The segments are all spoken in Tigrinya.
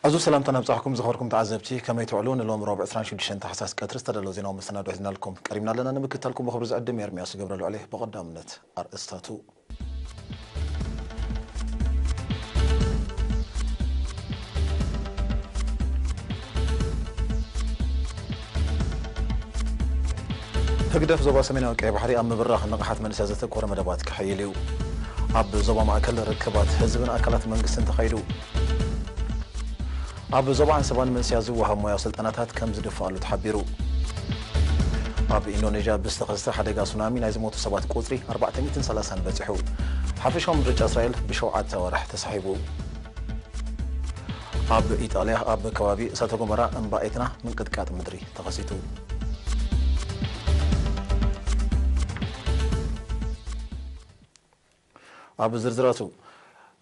ኣዝዩ ሰላምታ ናብጻሕኩም ዝኸበርኩም ተዓዘብቲ፣ ከመይ ትውዕሉ? ንሎም ረቡዕ ዕስራን ሽዱሽተን ታሕሳስ ቀትሪ ዝተዳለወ ዜናዊ መሰናዶ ሒዝናልኩም ቀሪብና ኣለና። ንምክትታልኩም ብኽብሪ ዝዕድም ኤርምያስ ገብረ ልዑል እየ። ብቐዳምነት ኣርእስታቱ። ህግደፍ ዞባ ሰሜናዊ ቀይ ባሕሪ ኣብ ምብራኽ ንቕሓት መንእሰያት ዘተኮረ መደባት ክሕይል እዩ። ኣብ ዞባ ማእከል ርክባት ህዝብን ኣካላት መንግስትን ተኻይዱ። ኣብ ዞባ ዓንሰባን መንእሰያት ዝወሃብ ሞያዊ ስልጠናታት ከም ዝድፍኣሉ ተሓቢሩ። ኣብ ኢንዶኔዥያ ብዝተኸስተ ሓደጋ ሱናሚ ናይ ዝሞቱ ሰባት ቁጽሪ ኣርባዕተ ሚእትን ሰላሳን በጺሑ። ሓፈሻዊ ምርጫ እስራኤል ብሸውዓተ ወርሕ ተሳሒቡ። ኣብ ኢጣልያ ኣብ ከባቢ እሳተ ጎመራ እምባ ኤትና ምንቅጥቃጥ ምድሪ ተኸሲቱ። ኣብ ዝርዝራቱ፣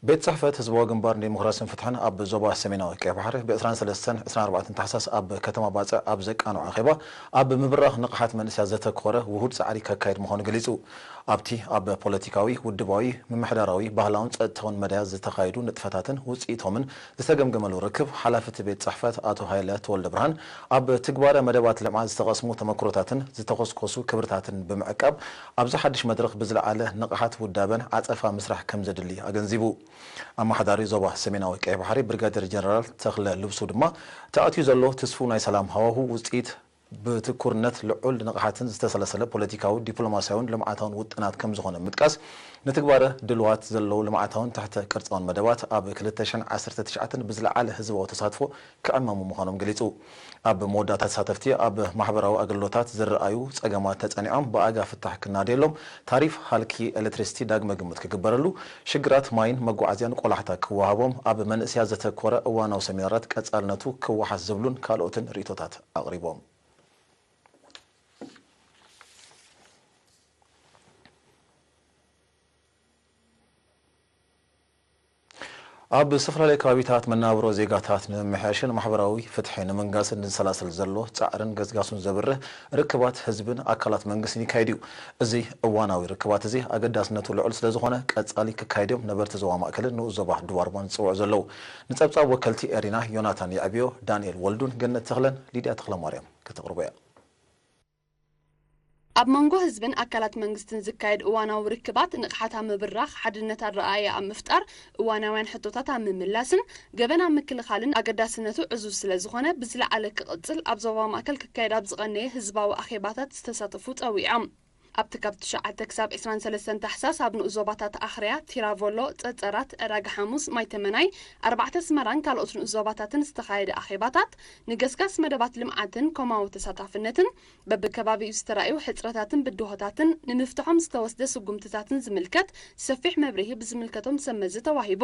ቤት ጽሕፈት ህዝባዊ ግንባር ንዲሞክራስን ፍትሕን ኣብ ዞባ ሰሜናዊ ቀይ ባሕሪ ብ ዕስራን ሰለስተን ዕስራን ኣርባዕተን ታሕሳስ ኣብ ከተማ ባጽዕ ኣብ ዘቃንዖ ኣኼባ፣ ኣብ ምብራኽ ንቕሓት መንእሰያት ዘተኮረ ውሁድ ጻዕሪ ከካይድ ምዃኑ ገሊጹ። ኣብቲ ኣብ ፖለቲካዊ፣ ውድባዊ፣ ምምሕዳራዊ፣ ባህላውን ጸጥታውን መዳያት ዝተኻየዱ ንጥፈታትን ውጽኢቶምን ዝተገምገመሉ ርክብ፣ ሓላፊ እቲ ቤት ጽሕፈት ኣቶ ሃይለ ተወልደ ብርሃን፣ ኣብ ትግባረ መደባት ልምዓት ዝተቐስሙ ተመክሮታትን ዝተኾስኮሱ ክብርታትን ብምዕቃብ፣ ኣብዚ ሓድሽ መድረኽ ብዝለዓለ ንቕሓት ውዳበን ዓጸፋ ምስራሕ ከም ዘድሊ ኣገንዚቡ። ኣመሓዳሪ ዞባ ሰሜናዊ ቀይ ባሕሪ ብሪጋዴር ጀነራል ተኽለ ልብሱ ድማ፣ ተኣትዩ ዘሎ ትስፉው ናይ ሰላም ሃዋሁ ውጽኢት ብትኩርነት፣ ልዑል ንቕሓትን ዝተሰላሰለ ፖለቲካዊ፣ ዲፕሎማስያውን ልምዓታውን ውጥናት ከም ዝኾነ ብምጥቃስ፣ ንትግባረ ድልዋት ዘለዉ ልምዓታውን ትሕተ ቅርጻውን መደባት ኣብ ክልተ ሽሕን ዓሰርተ ትሽዓተን ብዝለዓለ ህዝባዊ ተሳትፎ ክዕመሙ ምዃኖም ገሊጹ። ኣብ መወዳእታ፣ ተሳተፍቲ ኣብ ማሕበራዊ ኣገልግሎታት ዝረኣዩ ጸገማት ተጸኒዖም ብኣጋ ፍታሕ ክናደየሎም፣ ታሪፍ፣ ሃልኪ ኤሌክትሪሲቲ ዳግመ ግምት ክግበረሉ፣ ሽግራት ማይን መጓዓዝያን ቆላሕታ ክወሃቦም፣ ኣብ መንእሰያት ዘተኮረ እዋናዊ ሰሚናራት ቀጻልነቱ ክወሓስ ዝብሉን ካልኦትን ርእይቶታት ኣቕሪቦም። ኣብ ዝተፈላለዩ ከባቢታት መናብሮ ዜጋታት ንምምሕያሽን ማሕበራዊ ፍትሒ ንምንጋስን ዝሰላሰል ዘሎ ጻዕርን ገስጋሱን ዘብርህ ርክባት ህዝብን ኣካላት መንግስትን ይካየድ እዩ። እዚ እዋናዊ ርክባት እዚ ኣገዳስነቱ ልዑል ስለ ዝኾነ፣ ቀጻሊ ክካየድ እዮም ነበርቲ ዞባ ማእከልን ንኡስ ዞባ ደቡብ ኣርባን ዝጽውዑ ዘለዉ። ንጸብጻብ ወከልቲ ኤሪና ዮናታን የዕብዮ፣ ዳንኤል ወልዱን ገነት ተኽለን ሊድያ ተኽለማርያም ከተቕርቦ እያ። ኣብ መንጎ ህዝብን ኣካላት መንግስትን ዝካየድ እዋናዊ ርክባት፣ ንቕሓት ኣብ ምብራኽ፣ ሓድነት ኣረኣእያ ኣብ ምፍጣር፣ እዋናውያን ሕቶታት ኣብ ምምላስን ገበን ኣብ ምክልኻልን ኣገዳስነቱ ዕዙዝ ስለ ዝኾነ፣ ብዝለዓለ ክቕጽል ኣብ ዞባ ማእከል ክካየድ ኣብ ዝቐነየ ህዝባዊ ኣኼባታት ዝተሳተፉ ጸዊዖም። ኣብቲ ካብ ትሽዓተ ክሳብ ዕስራን ሰለስተን ታሕሳስ ኣብ ንኡስ ዞባታት ኣኽርያ፣ ቲራቮሎ፣ ጸጸራት፣ ዕዳጋ ሓሙስ፣ ማይተመናይ፣ ኣርባዕተ ኣስመራን ካልኦት ንኡስ ዞባታትን ዝተኻየደ ኣኼባታት፣ ንገስጋስ መደባት ልምዓትን ኮማዊ ተሳታፍነትን፣ በብከባቢኡ ዝተራእዩ ሕጽረታትን ብድሆታትን ንምፍትሖም ዝተወስደ ስጉምትታትን ዝምልከት ሰፊሕ መብርሂ ብዝምልከቶም ሰብ መዚ ተዋሂቡ።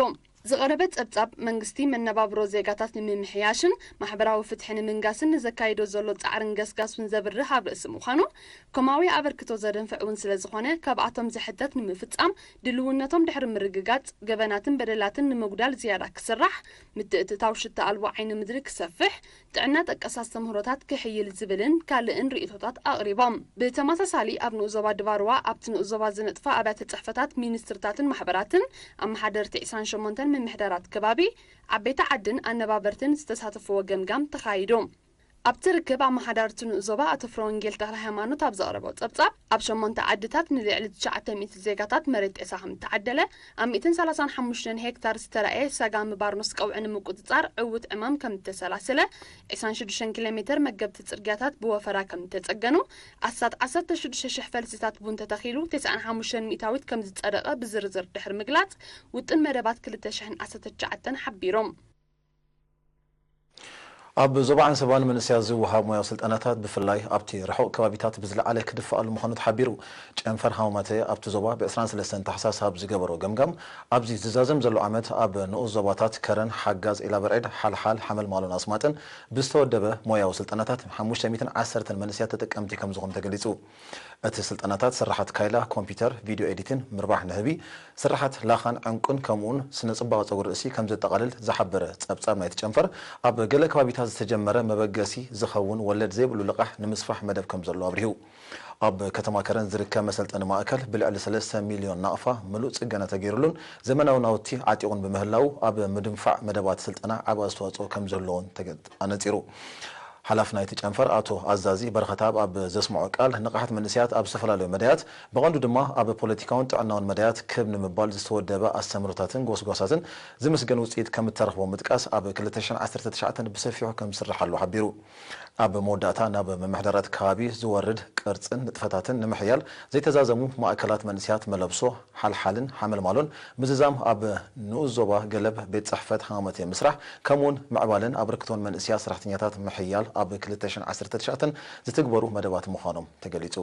ዝቐረበ ጸብጻብ፣ መንግስቲ መነባብሮ ዜጋታት ንምምሕያሽን ማሕበራዊ ፍትሒ ንምንጋስን ንዘካይዶ ዘሎ ጻዕርን ገስጋሱን ዘብርህ ኣብ ርእሲ ምዃኑ፣ ኮማዊ ኣበርክቶ ዘደንፍዕ እውን ስለ ዝኾነ፣ ካብኣቶም ዝሕተት ንምፍጻም ድልውነቶም ድሕሪ ምርግጋጽ፣ ገበናትን በደላትን ንምጉዳል ዝያዳ ክስራሕ፣ ምትእትታው ሽታ ኣልቦ ዓይኒ ምድሪ ክሰፍሕ፣ ጥዕና ጠቀስ ኣስተምህሮታት ክሕይል ዝብልን ካልእን ርእይቶታት ኣቕሪቦም። ብተመሳሳሊ፣ ኣብ ንኡስ ዞባ ድባርዋ ኣብቲ ንኡስ ዞባ ዝነጥፋ ኣብያተ ጽሕፈታት ሚኒስትርታትን ማሕበራትን፣ ኣመሓደርቲ ዕስራን ሸሞንተን ምምሕዳራት ከባቢ፣ ዓበይቲ ዓድን ኣነባበርትን ዝተሳተፍዎ ገምጋም ተኻይዱ። ኣብቲ ርክብ፣ ኣመሓዳርቲ ንኡስ ዞባ ኣቶ ፍረወንጌል ተኽለ ሃይማኖት ኣብ ዘቕረቦ ጸብጻብ፣ ኣብ ሸሞንተ ዓድታት ንልዕሊ ትሽዓተ ሚእቲ ዜጋታት መሬት ጤሳ ከም እተዓደለ፣ ኣብ ሚእትን ሰላሳን ሓሙሽተን ሄክታር ዝተራእየ ሰጋሚ ባርኖስ ቀውዒ ንምቁጽጻር ዕዉት ዕማም ከም እተሰላሰለ፣ ዕስራን ሽዱሽተን ኪሎ ሜተር መገብቲ ጽርግያታት ብወፈራ ከም እተጸገኑ፣ ኣስታት ዓሰርተ ሽዱሽተ ሽሕ ፈልሲታት ቡን ተተኺሉ፣ ተስዓን ሓሙሽተን ሚእታዊት ከም ዝጸደቐ ብዝርዝር ድሕሪ ምግላጽ፣ ውጥን መደባት ክልተ ሽሕን ዓሰርተ ትሽዓተን ሓቢሮም። ኣብ ዞባ ዓንሰባ ንመንእሰያት ዝወሃብ ሞያዊ ስልጠናታት፣ ብፍላይ ኣብቲ ርሑቕ ከባቢታት፣ ብዝለዓለ ክድፍኣሉ ምዃኑ ተሓቢሩ። ጨንፈር ሃማማተ ኣብቲ ዞባ ብ ዕስራን ሰለስተን ታሕሳስ ኣብ ዝገበሮ ገምጋም፣ ኣብዚ ዝዛዘም ዘሎ ዓመት ኣብ ንኡስ ዞባታት ከረን፣ ሓጋዝ፣ ኢላበርዕድ፣ ሓልሓል፣ ሓመልማሎን ኣስማጥን ብዝተወደበ ሞያዊ ስልጠናታት፣ ሓሙሽተ ሚእትን ዓሰርተን መንእሰያት ተጠቀምቲ ከም ዝኾኑ ተገሊጹ። እቲ ስልጠናታት ስርሓት ካይላ፣ ኮምፒውተር፣ ቪድዮ ኤዲቲን፣ ምርባሕ ንህቢ፣ ስርሓት ላኻን ዕንቁን፣ ከምኡውን ስነ ጽባቐ ጸጉሪ ርእሲ ከም ዘጠቓልል ዝሓበረ ጸብጻብ ናይቲ ጨንፈር፣ ኣብ ገለ ከባቢታት ዝተጀመረ መበገሲ ዝኸውን ወለድ ዘይብሉ ልቓሕ ንምስፋሕ መደብ ከም ዘሎ ኣብሪሁ። ኣብ ከተማ ከረን ዝርከብ መሰልጠኒ ማእከል ብልዕሊ ሰለስተ ሚልዮን ናቕፋ ምሉእ ጽገና ተገይሩሉን ዘመናዊ ናውቲ ዓጢቑን ብምህላዉ ኣብ ምድንፋዕ መደባት ስልጠና ዓቢ ኣስተዋጽኦ ከም ዘለዎን ተገ-፣ ኣነጺሩ። ሓላፊ ናይቲ ጨንፈር ኣቶ ኣዛዚ በረኸተኣብ ኣብ ዘስምዖ ቃል፣ ንቕሓት መንእሰያት ኣብ ዝተፈላለዩ መዳያት፣ ብቐንዱ ድማ ኣብ ፖለቲካውን ጥዕናውን መዳያት ክብ ንምባል ዝተወደበ ኣስተምህሮታትን ጎስጓሳትን ዝምስገን ውጽኢት ከም እተረኽቦ ምጥቃስ፣ ኣብ ክልተ ሽሕን ዓሰርተ ትሽዓተን ብሰፊሑ ከም ዝስርሓሉ ሓቢሩ። ኣብ መወዳእታ፣ ናብ ምምሕዳራት ከባቢ ዝወርድ ቅርጽን ንጥፈታትን ንምሕያል ዘይተዛዘሙ ማእከላት መንእሰያት መለብሶ፣ ሓልሓልን ሓመልማሎን ምዝዛም፣ ኣብ ንኡስ ዞባ ገለብ ቤት ጽሕፈት ሃመተ ምስራሕ፣ ከምኡውን ምዕባለን ኣበርክቶን መንእሰያት ሰራሕተኛታት ምሕያል ኣብ ክልተ ሽሕን ዓሰርተ ትሽዓተን ዝትግበሩ መደባት ምዃኖም ተገሊጹ።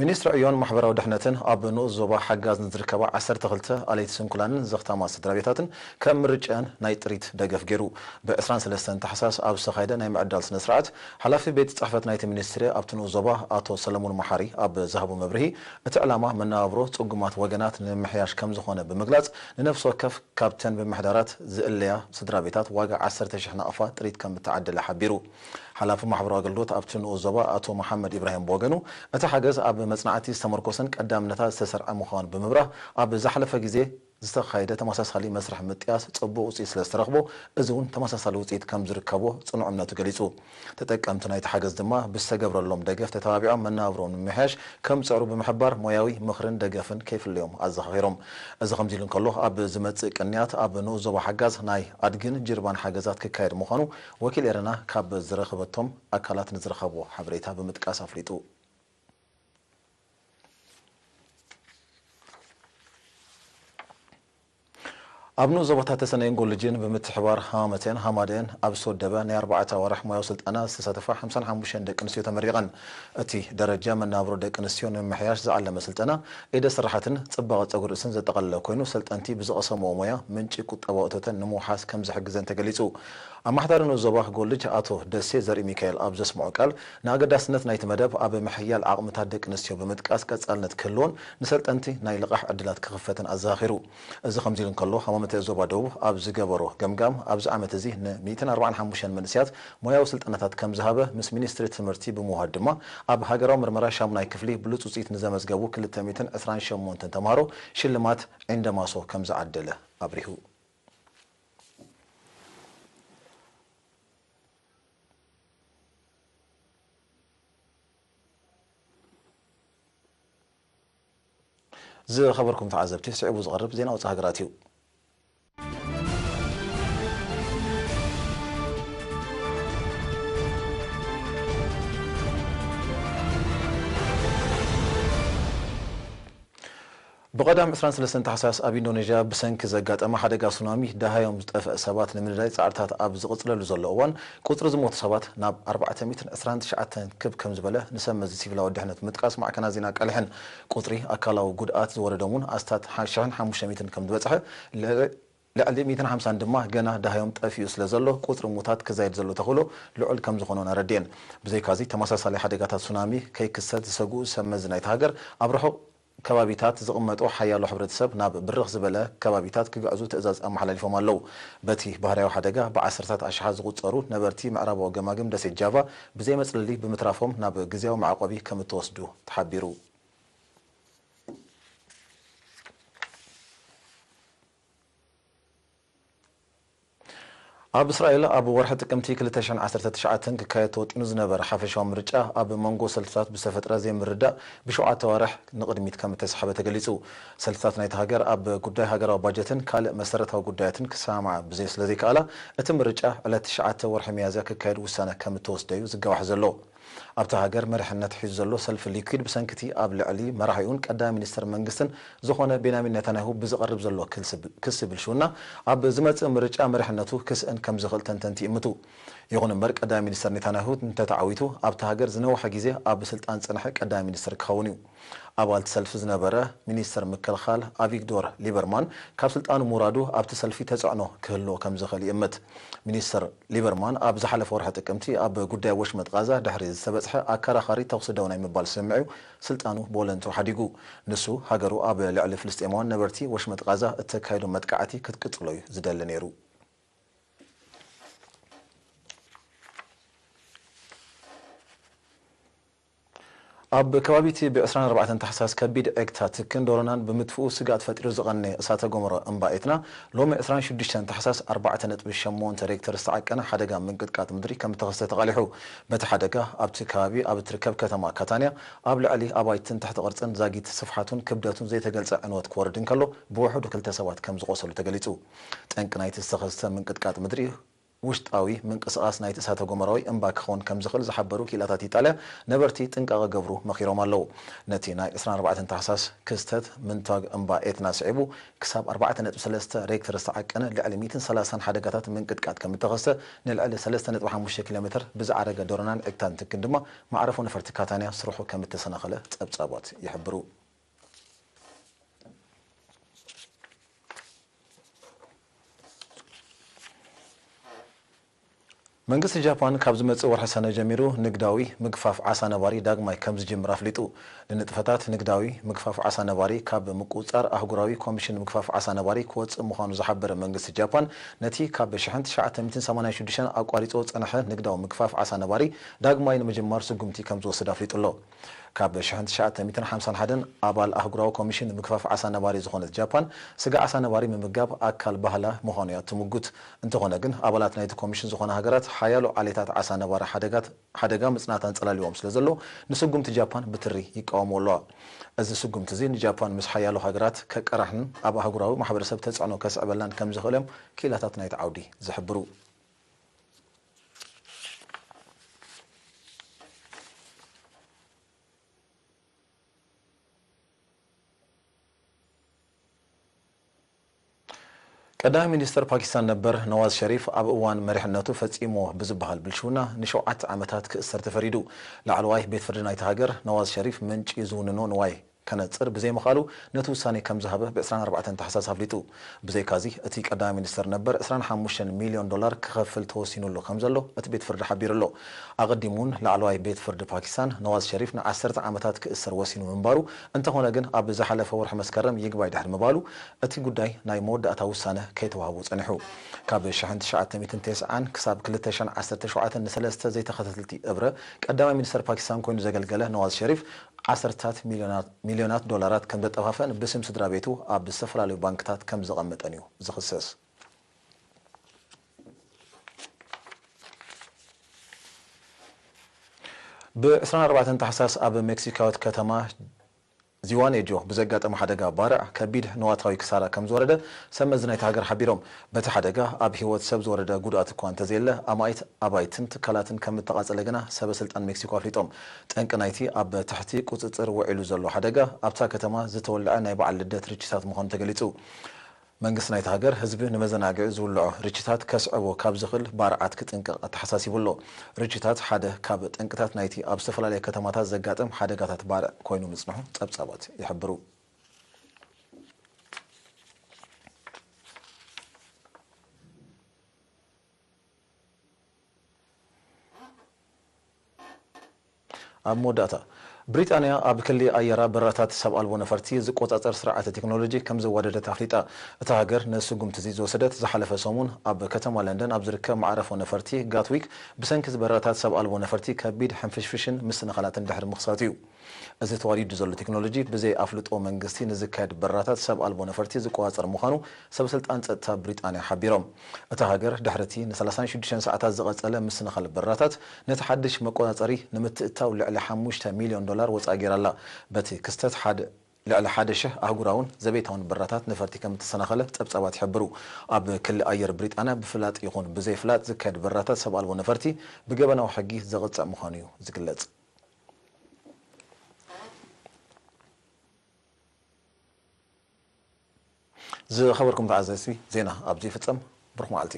ሚኒስትሪ ዕዮን ማሕበራዊ ድሕነትን ኣብ ንኡስ ዞባ ሓጋዝ ንዝርከባ ዓሰርተ ክልተ ኣለይቲ ስንኩላንን ዘኽታማት ስድራ ቤታትን ከም ምርጫን ናይ ጥሪት ደገፍ ገይሩ። ብ ዕስራን ሰለስተን ታሕሳስ ኣብ ዝተኻየደ ናይ ምዕዳል ስነ ስርዓት፣ ሓላፊ ቤት ጽሕፈት ናይቲ ሚኒስትሪ ኣብቲ ንኡስ ዞባ ኣቶ ሰለሙን መሓሪ ኣብ ዝሃቦ መብርሂ፣ እቲ ዕላማ መነባብሮ ጽጉማት ወገናት ንምምሕያሽ ከም ዝኾነ ብምግላጽ፣ ንነፍሲ ወከፍ ካብተን ብምሕዳራት ዝእለያ ስድራ ቤታት ዋጋ ዓሰርተ ሽሕ ናቕፋ ጥሪት ከም እተዓደለ ሓቢሩ። ሓላፊ ማሕበራዊ ኣገልግሎት ኣብቲ ንኡስ ዞባ ኣቶ መሓመድ ኢብራሂም ብወገኑ፣ እቲ ሓገዝ ኣብ መጽናዕቲ ዝተመርኮሰን ቀዳምነታት ዝተሰርዐ ምዃኑ ብምብራህ፣ ኣብ ዝሓለፈ ግዜ ዝተኻየደ ተመሳሳሊ መስርሕ ምጥያስ ጽቡቕ ውጽኢት ስለ ዝተረኽቦ፣ እዚ እውን ተመሳሳሊ ውጽኢት ከም ዝርከቦ ጽኑዕ እምነቱ ገሊጹ። ተጠቀምቲ ናይቲ ሓገዝ ድማ ብዝተገብረሎም ደገፍ ተተባቢዖም መነባብሮም ንምምሕያሽ ከም ዝጽዕሩ ብምሕባር፣ ሞያዊ ምኽርን ደገፍን ከይፍለዮም ኣዘኻኺሮም። እዚ ከምዚ ኢሉ እንከሎ፣ ኣብ ዝመጽእ ቅንያት ኣብ ንኡስ ዞባ ሓጋዝ ናይ ኣድግን ጅርባን ሓገዛት ክካየድ ምዃኑ ወኪል ኤረና ካብ ዝረኸበቶም ኣካላት ንዝረኸቦ ሓበሬታ ብምጥቃስ ኣፍሊጡ። ኣብ ንኡስ ዞባታት ተሰነይን ጎልጅን ብምትሕባር ሃማመተን ሃማደን ኣብ ዝተወደበ ናይ ኣርባዕተ ኣዋርሕ ሞያዊ ስልጠና ዝተሳተፋ ሓምሳን ሓሙሽተን ደቂ ኣንስትዮ ተመሪቐን። እቲ ደረጃ መነባብሮ ደቂ ኣንስትዮ ንምምሕያሽ ዝዓለመ ስልጠና፣ ኢደ ስራሓትን ጽባቐ ጸጉሪ ርእስን ዘጠቓለለ ኮይኑ፣ ሰልጠንቲ ብዝቐሰምዎ ሞያ ምንጪ ቁጠባዊ እቶተን ንምውሓስ ከም ዝሕግዘን ተገሊጹ። ኣመሓዳሪ ንኡስ ዞባ ጎልጅ ኣቶ ደሴ ዘርኢሚካኤል ኣብ ዘስምዖ ቃል፣ ንኣገዳስነት ናይቲ መደብ ኣብ ምሕያል ዓቕምታት ደቂ ኣንስትዮ ብምጥቃስ፣ ቀጻልነት ክህልዎን ንሰልጠንቲ ናይ ልቓሕ ዕድላት ክኽፈትን ኣዘኻኺሩ። እዚ ከምዚ ኢሉ እንከሎ፣ ሃማመተ ዞባ ደቡብ ኣብ ዝገበሮ ገምጋም፣ ኣብዚ ዓመት እዚ ን ሚእትን ኣርባዓን ሓሙሽተን መንእሰያት ሞያዊ ስልጠናታት ከም ዝሃበ፣ ምስ ሚኒስትሪ ትምህርቲ ብምውሃድ ድማ፣ ኣብ ሃገራዊ ምርመራ ሻሙናይ ክፍሊ ብሉጽ ውጽኢት ንዘመዝገቡ ክልተ ሚእትን ዕስራን ሸሞንተን ተምሃሮ ሽልማት ዒንደማሶ ከም ዝዓደለ ኣብሪሁ። ዝኸበርኩም ተዓዘብቲ፣ ስዒቡ ዝቐርብ ዜና ወጻኢ ሃገራት እዩ። ብቐዳም ዕስራን ሰለስተን ታሕሳስ ኣብ ኢንዶኔዥያ ብሰንኪ ዘጋጠመ ሓደጋ ሱናሚ ደሃዮም ዝጠፍአ ሰባት ንምንዳይ ጻዕርታት ኣብ ዝቕጽለሉ ዘሎ እዋን፣ ቁጽሪ ዝሞቱ ሰባት ናብ ኣርባዕተ ሚእትን ዕስራን ትሽዓተን ክብ ከም ዝበለ ንሰብ መዚ ሲቪላዊ ድሕነት ምጥቃስ ማዕከናት ዜና ኣቃሊሐን። ቁጽሪ ኣካላዊ ጉድኣት ዝወረዶም እውን ኣስታት ሓ-፣ ሽሕን ሓሙሽተ ሚእትን ከም ዝበጽሐ፣ ል-፣ ልዕሊ ሚእትን ሓምሳን ድማ ገና ደሃዮም ጠፊኡ ስለ ዘሎ፣ ቁጽሪ ሙታት ክዛይድ ዘሎ ተኽእሎ ልዑል ከም ዝኾነ እውን ኣረድየን። ብዘይካዚ፣ ተመሳሳሊ ሓደጋታት ሱናሚ ከይክሰት ዝሰግኡ ሰብ መዚ ናይቲ ሃገር፣ ኣብ ርሑቕ ከባቢታት ዝቕመጡ ሓያሎ ሕብረተሰብ ናብ ብርኽ ዝበለ ከባቢታት ክግዕዙ ትእዛዝ ኣመሓላሊፎም ኣለዉ። በቲ ባህርያዊ ሓደጋ ብዓሰርታት ኣሽሓት ዝቑጸሩ ነበርቲ ምዕራባዊ ገማግም ደሴት ጃቫ ብዘይ መጽለሊ ብምትራፎም ናብ ግዝያዊ መዕቆቢ ከም እተወስዱ ተሓቢሩ። ኣብ እስራኤል ኣብ ወርሒ ጥቅምቲ ክልተ ሽሕን ዓሰርተ ትሽዓተን ክካየድ ተወጢኑ ዝነበረ ሓፈሻዊ ምርጫ ኣብ መንጎ ሰልፍታት ብዝተፈጥረ ዘይምርዳእ ብሸውዓተ ኣዋርሕ ንቕድሚት ከም እተሳሕበ ተገሊጹ። ሰልፍታት ናይቲ ሃገር ኣብ ጉዳይ ሃገራዊ ባጀትን ካልእ መሰረታዊ ጉዳያትን ክሰማማዓ ብዘይ ስለ ዘይከኣላ፣ እቲ ምርጫ ዕለት ትሽዓተ ወርሒ ሚያዝያ ክካየድ ውሳነ ከም እተወስደ እዩ ዝጋዋሕ ዘሎ። ኣብታ ሃገር መሪሕነት ሒዙ ዘሎ ሰልፊ ሊኩድ ብሰንኪ እቲ ኣብ ልዕሊ መራሒኡን ቀዳማይ ሚኒስተር መንግስትን ዝኾነ ቤንያሚን ኔታንያሁ ብዝቐርብ ዘሎ ክልሲ ብ-፣ ክሲ ብልሽውና ኣብ ዝመጽእ ምርጫ መሪሕነቱ ክስእን ከም ዝኽእል ተንተንቲ ይእምቱ። ይኹን እምበር ቀዳማይ ሚኒስተር ኔታንያሁ እንተተዓዊቱ ኣብቲ ሃገር ዝነውሐ ግዜ ኣብ ስልጣን ዝጸንሐ ቀዳማይ ሚኒስተር ክኸውን እዩ። ኣባል እቲ ሰልፊ ዝነበረ ሚኒስተር ምክልኻል ኣቪግዶር ሊበርማን ካብ ስልጣኑ ምውራዱ ኣብቲ ሰልፊ ተጽዕኖ ክህልዎ ከም ዝኽእል ይእምት። ሚኒስተር ሊበርማን ኣብ ዝሓለፈ ወርሒ ጥቅምቲ ኣብ ጉዳይ ወሽመጥ ቃዛ ድሕሪ ዝተበጽሐ ኣከራኻሪ ተኹሲ ደው ናይ ምባል ስምምዕ'ዩ ስልጣኑ ብወለንትኡ ሓዲጉ። ንሱ ሃገሩ ኣብ ልዕሊ ፍልስጤማውያን ነበርቲ ወሽመጥ ቃዛ እተካይዶ መጥቃዕቲ ክትቅጽሎ እዩ ዝደሊ ነይሩ። ኣብ ከባቢ እቲ ብ ዕስራን ኣርባዕተን ታሕሳስ ከቢድ ዒግታ ትክን ዶሮናን ብምትፍኡ ስግኣት ፈጢሩ ዝቐነየ እሳተ ጎመራ እምባ ኤትና ሎሚ ዕስራን ሽዱሽተን ታሕሳስ ኣርባዕተ ነጥቢ ሸሞንተ ሬክተር ዝተዓቀነ ሓደጋ ምንቅጥቃጥ ምድሪ ከም እተኸስተ ተቓሊሑ። በቲ ሓደጋ ኣብቲ ከባቢ ኣብ እትርከብ ከተማ ካታንያ ኣብ ልዕሊ ኣባይትን ትሕቲ ቅርጽን ዛጊት ስፍሓቱን ክብደቱን ዘይተገልጸ ዕንወት ክወርድ እንከሎ ብውሕዱ ክልተ ሰባት ከም ዝቖሰሉ ተገሊጹ። ጠንቂ ናይቲ ዝተኸስተ ምንቅጥቃጥ ምድሪ ውሽጣዊ ምንቅስቓስ ናይቲ እሳተ ጎመራዊ እምባ ክኸውን ከም ዝኽእል ዝሓበሩ ክኢላታት ኢጣልያ ነበርቲ ጥንቃቐ ገብሩ መኺሮም ኣለዉ። ነቲ ናይ ዕስራን ኣርባዕተን ታሕሳስ ክስተት ምንቷግ እምባ ኤትና ስዒቡ ክሳብ ኣርባዕተ ነጥቢ ሰለስተ ሬክተር ዝተዓቀነ ልዕሊ ሚእትን ሰላሳን ሓደጋታት ምንቅጥቃጥ ከም እተኸስተ ንልዕሊ ሰለስተ ነጥቢ ሓሙሽተ ኪሎ ሜተር ብዝዓረገ ዶሮናን ዕግታን ትክን ድማ መዕረፎ ነፈርቲ ካታንያ ስርሑ ከም እተሰናኸለ ጸብጻባት ይሕብሩ። መንግስቲ ጃፓን ካብ ዝመጽእ ወርሒ ሰነ ጀሚሩ ንግዳዊ ምግፋፍ ዓሳ ነባሪ ዳግማይ ከም ዝጅምር ኣፍሊጡ። ንንጥፈታት ንግዳዊ ምግፋፍ ዓሳ ነባሪ ካብ ምቁጽጻር ኣህጉራዊ ኮሚሽን ምግፋፍ ዓሳ ነባሪ ክወጽእ ምዃኑ ዝሓበረ መንግስቲ ጃፓን፣ ነቲ ካብ ሽሕን ትሽዓተ ሚእትን ሰማንያን ሽዱሽተን ኣቋሪጾ ዝጸንሐ ንግዳዊ ምግፋፍ ዓሳ ነባሪ ዳግማይ ንምጅማር ስጉምቲ ከም ዝወስድ ኣፍሊጡ ኣሎ። ካብ ሽሕን ትሽዓተ ሚእትን ሓምሳን ሓደን ኣባል ኣህጉራዊ ኮሚሽን ንምግፋፍ ዓሳ ነባሪ ዝኾነት ጃፓን፣ ስጋ ዓሳ ነባሪ ምምጋብ ኣካል ባህላ ምዃኑ እያ ትምጉት። እንተኾነ ግን፣ ኣባላት ናይቲ ኮሚሽን ዝኾና ሃገራት ሓያሎ ዓሌታት ዓሳ ነባሪ ሓደጋት-፣ ሓደጋ ምጽናት ኣንጸላልዎም ስለ ዘሎ፣ ንስጉምቲ ጃፓን ብትሪ ይቃወምዎ ኣለዋ። እዚ ስጉምቲ እዚ ንጃፓን ምስ ሓያሎ ሃገራት ከቀራሕን ኣብ ኣህጉራዊ ማሕበረሰብ ተጽዕኖ ከስዕበላን ከም ዝኽእል እዮም ክኢላታት ናይቲ ዓውዲ ዝሕብሩ። ቀዳማይ ሚኒስተር ፓኪስታን ነበር ነዋዝ ሸሪፍ ኣብ እዋን መሪሕነቱ ፈጺሞ ብዝበሃል ብልሽውና ንሸውዓተ ዓመታት ክእሰር ተፈሪዱ። ላዕለዋይ ቤት ፍርዲ ናይቲ ሃገር ነዋዝ ሸሪፍ ምንጪ ዝውንኖ ንዋይ ከነጽር ብዘይምኽኣሉ ነቲ ውሳኔ ከም ዝሃበ ብ ዕስራን ኣርባዕተን ታሕሳስ ኣፍሊጡ። ብዘይካዚ እቲ ቀዳማይ ሚኒስተር ነበር ዕስራን ሓሙሽተን ሚልዮን ዶላር ክኸፍል ተወሲኑሉ ከም ዘሎ እቲ ቤት ፍርዲ ሓቢሩ ኣሎ። ኣቐዲሙ እውን ላዕለዋይ ቤት ፍርዲ ፓኪስታን ነዋዝ ሸሪፍ ንዓሰርተ ዓመታት ክእሰር ወሲኑ ምንባሩ፣ እንተኾነ ግን ኣብ ዝሓለፈ ወርሒ መስከረም ይግባይ ድሕሪ ምባሉ እቲ ጉዳይ ናይ መወዳእታ ውሳነ ከይተዋህቦ ጸኒሑ። ካብ ሽሕን ትሽዓተ ሚእትን ተስዓን ክሳብ ክልተ ሽሕን ዓሰርተ ሸውዓተን ንሰለስተ ዘይተኸታተልቲ እብረ ቀዳማይ ሚኒስተር ፓኪስታን ኮይኑ ዘገልገለ ነዋዝ ሸሪፍ ዓሰርታት ሚልዮናት፣ ሚልዮናት ዶላራት ከም ዘጠፋፍአን ብስም ስድራ ቤቱ ኣብ ዝተፈላለዩ ባንክታት ከም ዘቐመጠን እዩ ዝኽሰስ። ብ ዕስራን ኣርባዕተን ታሕሳስ ኣብ ሜክሲካዊት ከተማ ዚዋኔጆ ብዘጋጠመ ሓደጋ ባርዕ ከቢድ ንዋታዊ ክሳራ ከም ዝወረደ ሰብ መዚ ናይቲ ሃገር ሓቢሮም። በቲ ሓደጋ ኣብ ህይወት ሰብ ዝወረደ ጉድኣት እኳ እንተዘየለ፣ ኣማኢት ኣባይትን ትካላትን ከም እተቓጸለ ግና ሰበ ስልጣን ሜክሲኮ ኣፍሊጦም። ጠንቂ ናይቲ ኣብ ትሕቲ ቁጽጽር ውዒሉ ዘሎ ሓደጋ ኣብታ ከተማ ዝተወልዐ ናይ በዓል ልደት ርችታት ምዃኑ ተገሊጹ። መንግስቲ ናይቲ ሃገር ህዝቢ ንመዘናግዒ ዝውልዖ ርችታት ከስዕቦ ካብ ዝኽእል ባርዓት ክጥንቀቕ ኣተሓሳሲቡ ኣሎ። ርችታት ሓደ ካብ ጠንቅታት ናይቲ ኣብ ዝተፈላለያ ከተማታት ዘጋጥም ሓደጋታት ባርዕ ኮይኑ ምጽንሑ ጸብጻባት ይሕብሩ። ኣብ መወዳእታ፣ ብሪጣንያ ኣብ ክሊ ኣየራ በረራታት ሰብ ኣልቦ ነፈርቲ ዝቆጻጸር ስርዓተ ቴክኖሎጂ ከም ዘዋደደት ኣፍሊጣ። እታ ሃገር ነዚ ስጉምቲ እዚ ዝወሰደት ዝሓለፈ ሰሙን ኣብ ከተማ ለንደን ኣብ ዝርከብ መዓረፎ ነፈርቲ ጋትዊክ ብሰንኪ በረራታት ሰብ ኣልቦ ነፈርቲ ከቢድ ሕንፍሽፍሽን ምስንኻላትን ድሕሪ ምኽሳቱ እዩ። እዚ ተዋዲዱ ዘሎ ቴክኖሎጂ ብዘይ ኣፍልጦ መንግስቲ ንዝካየድ በረራታት ሰብ ኣልቦ ነፈርቲ ዝቆጻጸር ምዃኑ ሰብ ስልጣን ጸጥታ ብሪጣንያ ሓቢሮም። እታ ሃገር ድሕሪ እቲ ንሰላሳን ሽዱሽተን ሰዓታት ዝቐጸለ ምስንኻል በረራታት፣ ነቲ ሓድሽ መቆጻጸሪ ንምትእትታው ልዕሊ ሓሙሽተ ሚልዮን ዶላር ወጻኢ ገይራ ኣላ። በቲ ክስተት ሓደ፣ ልዕሊ ሓደ ሽሕ ኣህጉራውን ዘቤታውን በረራታት ነፈርቲ ከም እተሰናኸለ ጸብጻባት ይሕብሩ። ኣብ ክሊ ኣየር ብሪጣንያ ብፍላጥ ይኹን ብዘይፍላጥ ዝካየድ በረራታት ሰብ ኣልቦ ነፈርቲ ብገበናዊ ሕጊ ዘቕጽዕ ምዃኑ እዩ ዝግለጽ። ዝኸበርኩም ተዓዘዝቲ፣ ዜና ኣብዚ ይፍጸም። ብሩኽ መዓልቲ።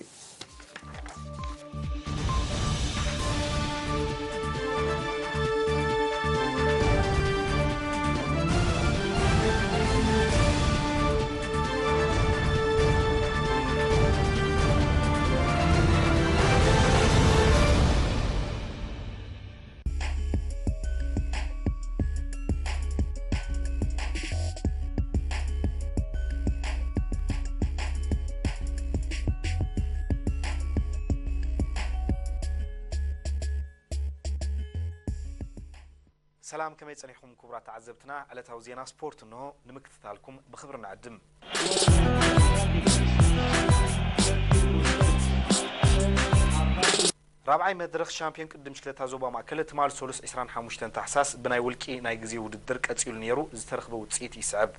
ሰላም፣ ከመይ ጸኒሕኩም ክቡራት ተዓዘብትና? ዕለታዊ ዜና ስፖርት እንሆ ንምክትታልኩም ብኽብሪ ንዕድም። ራብዓይ መድረኽ ሻምፒዮን ቅድድም ብሽክለታ ዞባ ማእከል ትማል ሰሉስ ዕስራን ሓሙሽተን ታሕሳስ ብናይ ውልቂ ናይ ግዜ ውድድር ቀጺሉ ነይሩ፣ ዝተረኽበ ውጽኢት ይስዕብ።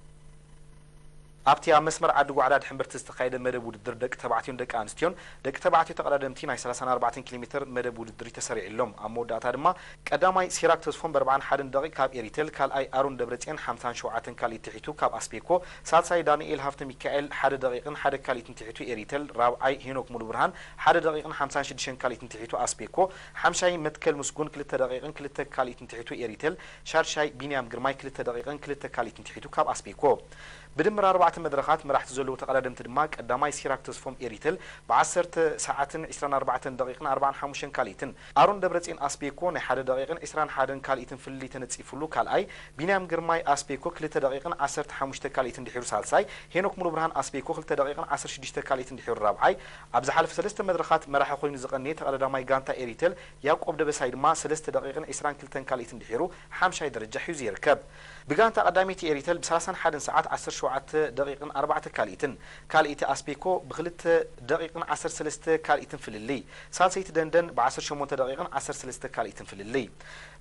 ኣብቲ ኣብ መስመር ዓዲ ጓዕዳ ድሕንብርቲ ዝተኻየደ መደብ ውድድር ደቂ ተባዕትዮን ደቂ ኣንስትዮን፣ ደቂ ተባዕትዮ ተቐዳደምቲ ናይ ሰላሳን ኣርባዕተን ኪሎ ሜትር መደብ ውድድር ተሰሪዕሎም። ኣብ መወዳእታ ድማ ቀዳማይ ሲራክ ተስፎም ብ ኣርባዓን ሓደን ደቂቕ ካብ ኤሪቴል፣ ካልኣይ ኣሮን ደብረጽዮን ሓምሳን ሸውዓተን ካልኢት ትሒቱ ካብ ኣስቤኮ፣ ሳልሳይ ዳንኤል ሃፍተ ሚካኤል ሓደ ደቂቕን ሓደ ካልኢትን ትሒቱ ኤሪቴል፣ ራብዓይ ሄኖክ ሙሉብርሃን ሓደ ደቂቕን ሓምሳን ሽዱሽተን ካልኢትን ትሒቱ ኣስቤኮ፣ ሓምሻይ መትከል ምስጉን ክልተ ደቂቕን ክልተ ካልኢትን ትሒቱ ኤሪቴል፣ ሻድሻይ ቢንያም ግርማይ ክልተ ደቂቕን ክልተ ካልኢትን ትሒቱ ካብ ኣስቤኮ። ብድምር ኣርባዕተ መድረኻት መራሕቲ ዘለዉ ተቐዳደምቲ ድማ ቀዳማይ ሲራክ ተስፎም ኤሪቴል ብ ዓሰርተ ሰዓትን ዕስራን ኣርባዕተን ደቂቕን ኣርባዓን ሓሙሽተን ካልኢትን፣ ኣሮን ደብረጽዮን ኣስቤኮ ናይ ሓደ ደቂቕን ዕስራን ሓደን ካልኢትን ፍልልይ ተነጺፉሉ ካልኣይ፣ ቢንያም ግርማይ ኣስቤኮ ክልተ ደቂቕን ዓሰርተ ሓሙሽተ ካልኢትን ድሒሩ ሳልሳይ፣ ሄኖክ ሙሉብርሃን ኣስቤኮ ክልተ ደቂቕን ዓሰርተ ሽዱሽተ ካልኢትን ድሒሩ ራብዓይ፣ ኣብ ዝሓለፈ ሰለስተ መድረኻት መራሒ ኮይኑ ዝቐነየ ተቐዳዳማይ ጋንታ ኤሪቴል ያዕቆብ ደበሳይ ድማ ሰለስተ ደቂቕን ዕስራን ክልተን ካልኢትን ድሒሩ ሓምሻይ ደረጃ ሒዙ ይርከብ። ብጋንታ ቀዳመይቲ ኤሪተል ብ ሰላሳን ሓደን ሰዓት ዓሰርተ ሸውዓተ ደቂቕን ኣርባዕተ ካልኢትን፣ ካልኣይቲ ኣስፔኮ ብክልተ ደቂቕን ዓሰርተ ሰለስተ ካልኢትን ፍልልይ፣ ሳልሰይቲ ደንደን ብ ዓሰርተ ሸሞንተ ደቂቕን ዓሰርተ ሰለስተ ካልኢትን ፍልልይ።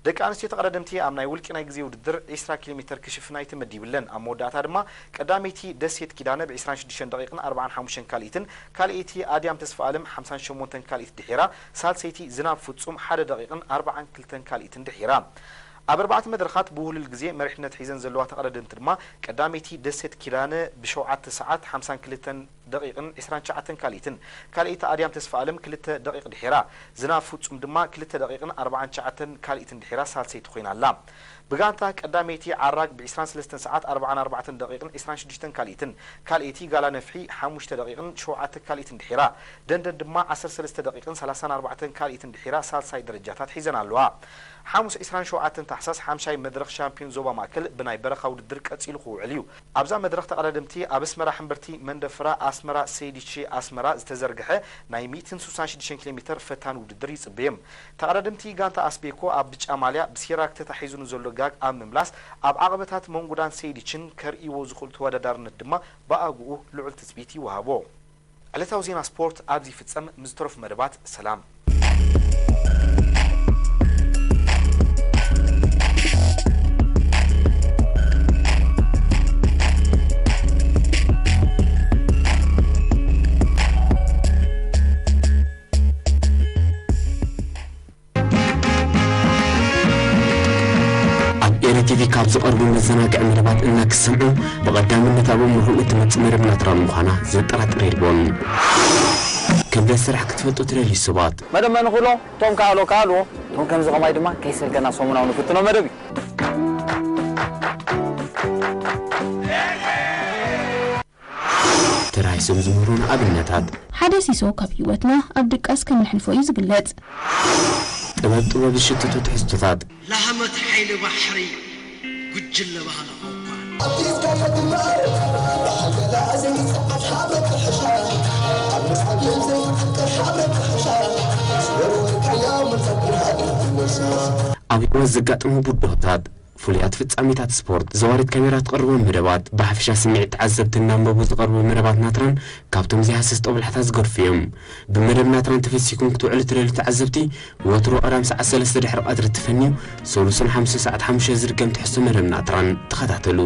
ደቂ ኣንስትዮ ተቐዳደምቲ ኣብ ናይ ውልቂ ናይ ግዜ ውድድር ዒስራ ኪሎ ሜተር ክሽፍና ኣይተመዲብለን። ኣብ መወዳእታ ድማ ቀዳመይቲ ደሴት ኪዳነ ብ ዒስራን ሽዱሽተን ደቂቕን ኣርባዓን ሓሙሽተን ካልኢትን፣ ካልኣይቲ ኣድያም ተስፋኣለም ሓምሳን ሸሞንተን ካልኢት ድሒራ፣ ሳልሰይቲ ዝናብ ፍጹም ሓደ ደቂቕን ኣርባዓን ክልተን ካልኢትን ድሒራ። ኣብ ኣርባዕተ መድረኻት ብውህሉል ግዜ መሪሕነት ሒዘን ዘለዋ ተቐዳደምቲ ድማ፣ ቀዳመይቲ ደሴት ኪዳነ ብሸውዓተ ሰዓት ሓምሳን ክልተን ደቂቕን ዒስራን ትሽዓተን ካልኢትን፣ ካልኣይቲ ኣድያም ተስፋኣለም ክልተ ደቂቕ ድሒራ፣ ዝናብ ፍጹም ድማ ክልተ ደቂቕን ኣርባዓን ትሽዓተን ካልኢትን ድሒራ ሳልሰይቲ ኮይና ኣላ። ብጋንታ ቀዳመይቲ ዓራግ ብ ዒስራን ሰለስተን ሰዓት ኣርባዓን ኣርባዕተን ደቂቕን ዒስራን ሽዱሽተን ካልኢትን፣ ካልኣይቲ ጋላ ነፍሒ ሓሙሽተ ደቂቕን ሸውዓተ ካልኢትን ድሒራ፣ ደንደን ድማ ዓሰርተ ሰለስተ ደቂቕን ሰላሳን ኣርባዕተን ካልኢትን ድሒራ ሳልሳይ ደረጃታት ሒዘን ኣለዋ። ሓሙስ ዒስራን ሸውዓተን ታሕሳስ ሓምሻይ መድረኽ ሻምፒዮን ዞባ ማእከል ብናይ በረኻ ውድድር ቀጺሉ ክውዕል እዩ። ኣብዛ መድረኽ ተቐዳደምቲ ኣብ ኣስመራ ሕምብርቲ መንደፍራ ኣስመራ ሰይዲቺ ኣስመራ ዝተዘርግሐ ናይ ሚእትን ስሳን ሽዱሽተን ኪሎ ሜተር ፈታኒ ውድድር ይጽበዮም። ተቐዳደምቲ ጋንታ ኣስቤኮ ኣብ ብጫ ማልያ ብሲራክ ተታሒዙ ንዘሎ ጋግ ኣብ ምምላስ ኣብ ዓቐበታት መንጉዳን ሰይዲችን ከርእይዎ ዝኽእሉ ተወዳዳርነት ድማ ብኣግኡ ልዑል ትጽቢት ይወሃቦ። ዕለታዊ ዜና ስፖርት ኣብዚ ይፍጸም። ምስ ዝተረፉ መደባት ሰላም። ኣብ ኤሪ ቲቪ ካብ ዝቐርቡ መዘናግዒ መደባት እናክሰምዑ ብቐዳምነት ኣብ ኣእምሮኹም እትመጽእ መደብ ናትራ ምዃና ዘጠራጥር የልቦን። ክብደት ስራሕ ክትፈልጡ ትደልዩ ሰባት። መደብ መን ንኽእሎ፣ እቶም ከኣሎ ከኣልዎ፣ እቶም ከምዚ ኸማይ ድማ ከይሰልከና ሰሙናዊ ንፍትኖ መደብ እዩ። ተራሂሶም ዝምህሩና ኣብነታት። ሓደ ሲሶ ካብ ህይወትና ኣብ ድቃስ ከም ነሕልፎ እዩ ዝግለጽ። ጥበብ ጥበብ ዝሽትቱ ትሕዝቶታት። ላህመት ሓይሊ ባሕሪ ጉጅለ ባህሊ ኾኳ። ኣብ ህይወት ዘጋጥሙ ብድሆታት። ፍሉያት ፍጻሜታት ስፖርት፣ ዘዋሪት ካሜራ ትቐርቦም መደባት፣ ብሓፈሻ ስምዒት ተዓዘብቲ እናንበቡ ዝቐርቡ መደባት ናትራን ካብቶም ዘይሃሰስ ጦብላሕታ ዝገድፉ እዮም። ብመደብ ናትራን ተፈሲኩም ክትውዕሉ ትደልዩ ተዓዘብቲ፣ ወትሩ ቀዳም ሰዓት ሰለስተ ድሕሪ ቀትሪ እትፈንዩ፣ ሰሉስን ሓሙስን ሰዓት ሓሙሽተ ዝድገም ትሕዝቶ መደብ ናትራን ተኸታተሉ።